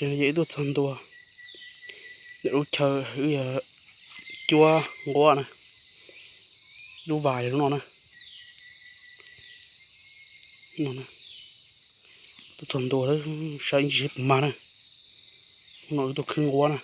Yog ib tug txog ntua ntawm lub chaw wb yog cuab nquab na, lub vas yog lub no na. Tug txog ntua, saib ntsis puas mag na. Lub no wb tuaj khwb nquab na.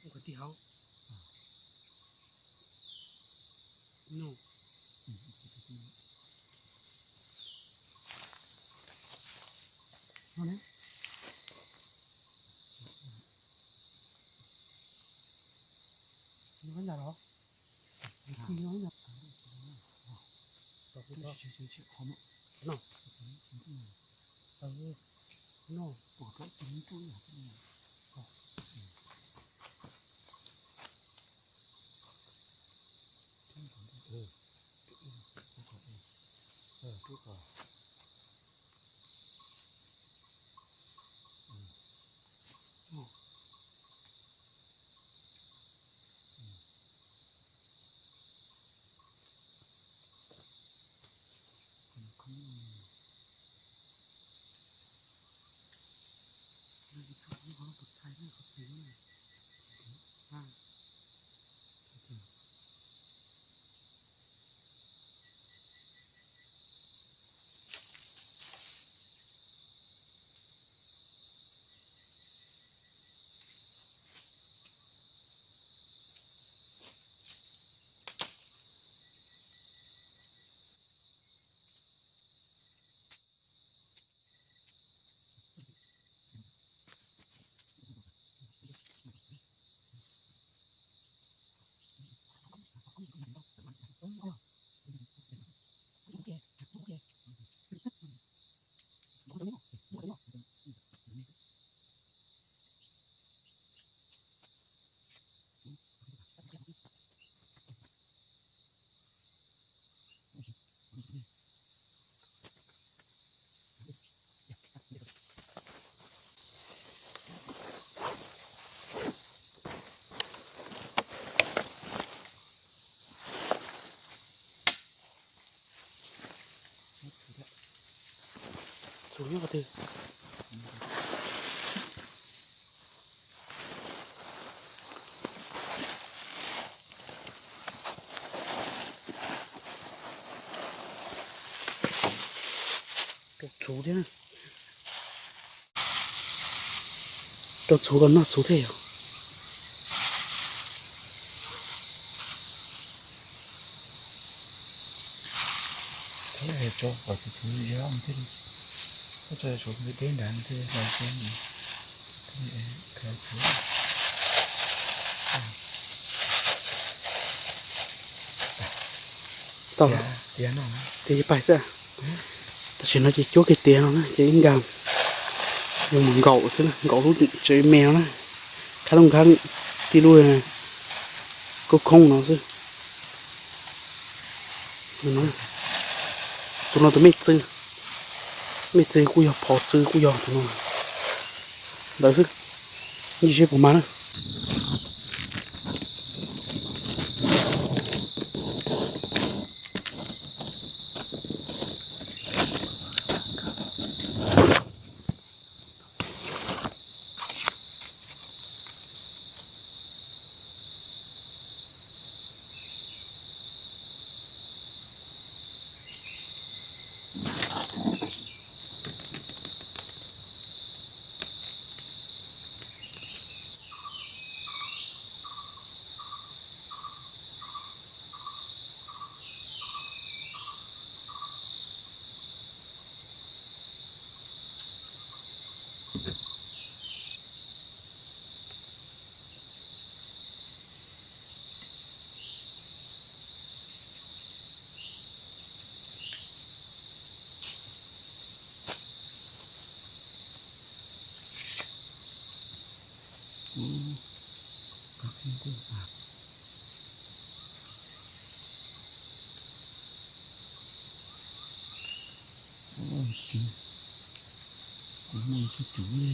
Ua kom tij hauv. No. No ne. No ntag los. No. No. Txhuv nyob qhov twg? Rau txhuv thiab. Rau txhuv los noj txhuv thiab yog. Tso kom txhuv yog thiaj li, tso txhuv deb nrad thiaj li. Tau, tiav pais xwb. Tam sim no ces cuab kiag tiav no na ces ib nkag yuav mus nkaum xwb, nkaum lub tsev me no na, khab lub nkhab tib lub koob khoob no xwb. Tus no tus me txwv, me txwv kuj yog, phov txwv kuj yog tus no. Ntawd xwb, ntsis seb puas mag na. Kuv muaj ib tug cuv li.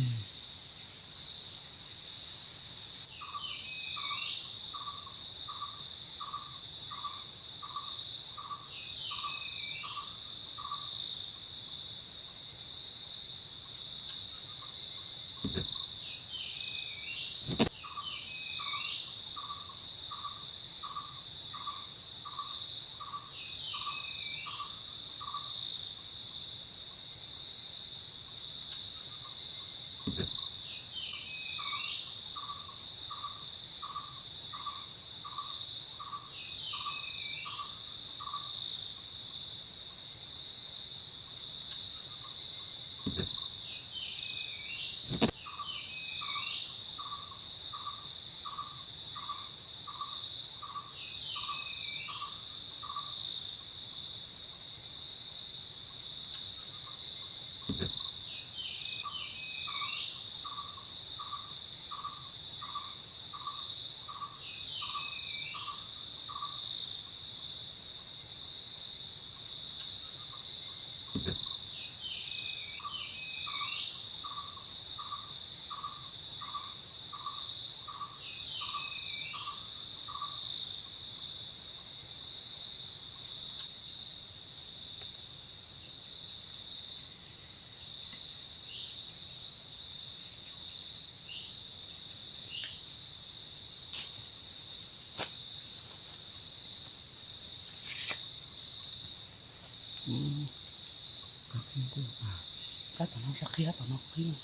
Tab tom no sab qhib, tab tom no qhib no.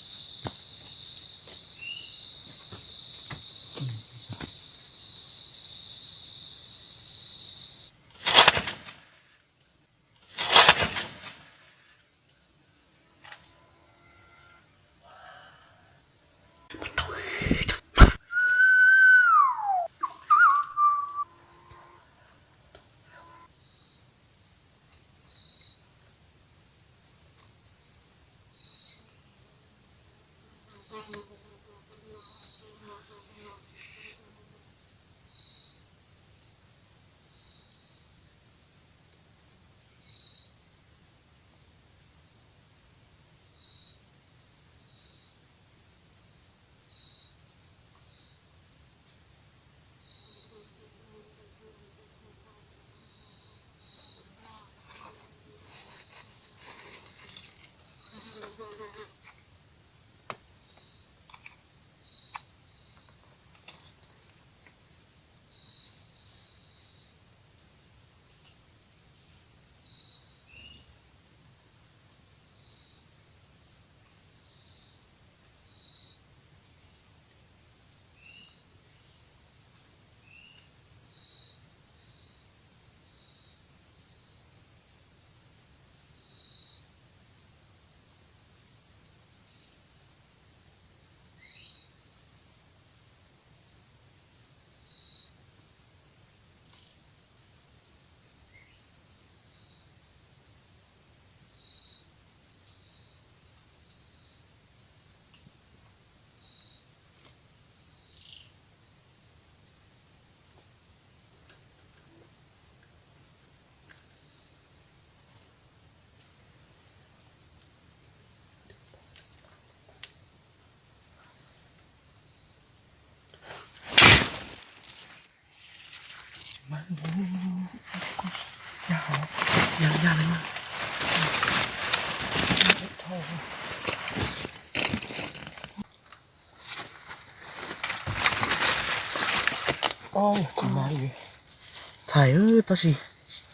Txhais tab sis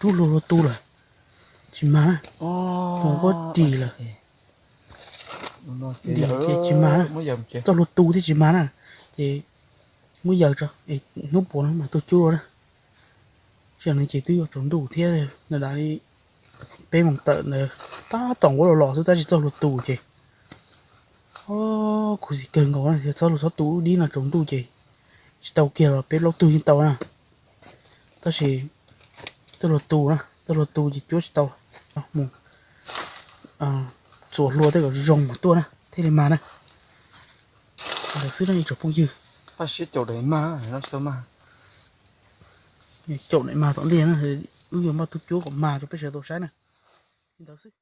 rub hlua hlua tu lawm, tsis mag na, mus nqaij ris lawm. Dim ces tsis mag na, txoj hlua tu thiaj tsis mag na. Ces muab yaws tso es hnub puav no mam tuaj cub dua na. Sij hawm no ces twb yuav tsaus ntuj thiab, na dam li peb moos tawm ntawd, tab tom ua los los xwb tab sis txoj hlua tu ces, o, khuv xim kawg nkaus na, yog txoj hlua txhob tu dib no tsaus ntuj ces tsis tau kiag los peb plaub tug yeej tau na. Tab sis txoj hlua tu na, txoj hlua tu ces cuab tsis tau. Mus txuas hlua tej kom zoo mas tuaj na thiaj li mag na. Ntawd xwb na ib tsoom phooj ywg. Faj siab caum daim mag no tsis tau mag. Caum daim mag tom ntej na, wb yuav npaj tug cuab kom mag rau peb sawv daws tau saib na. Li ntawd xwb.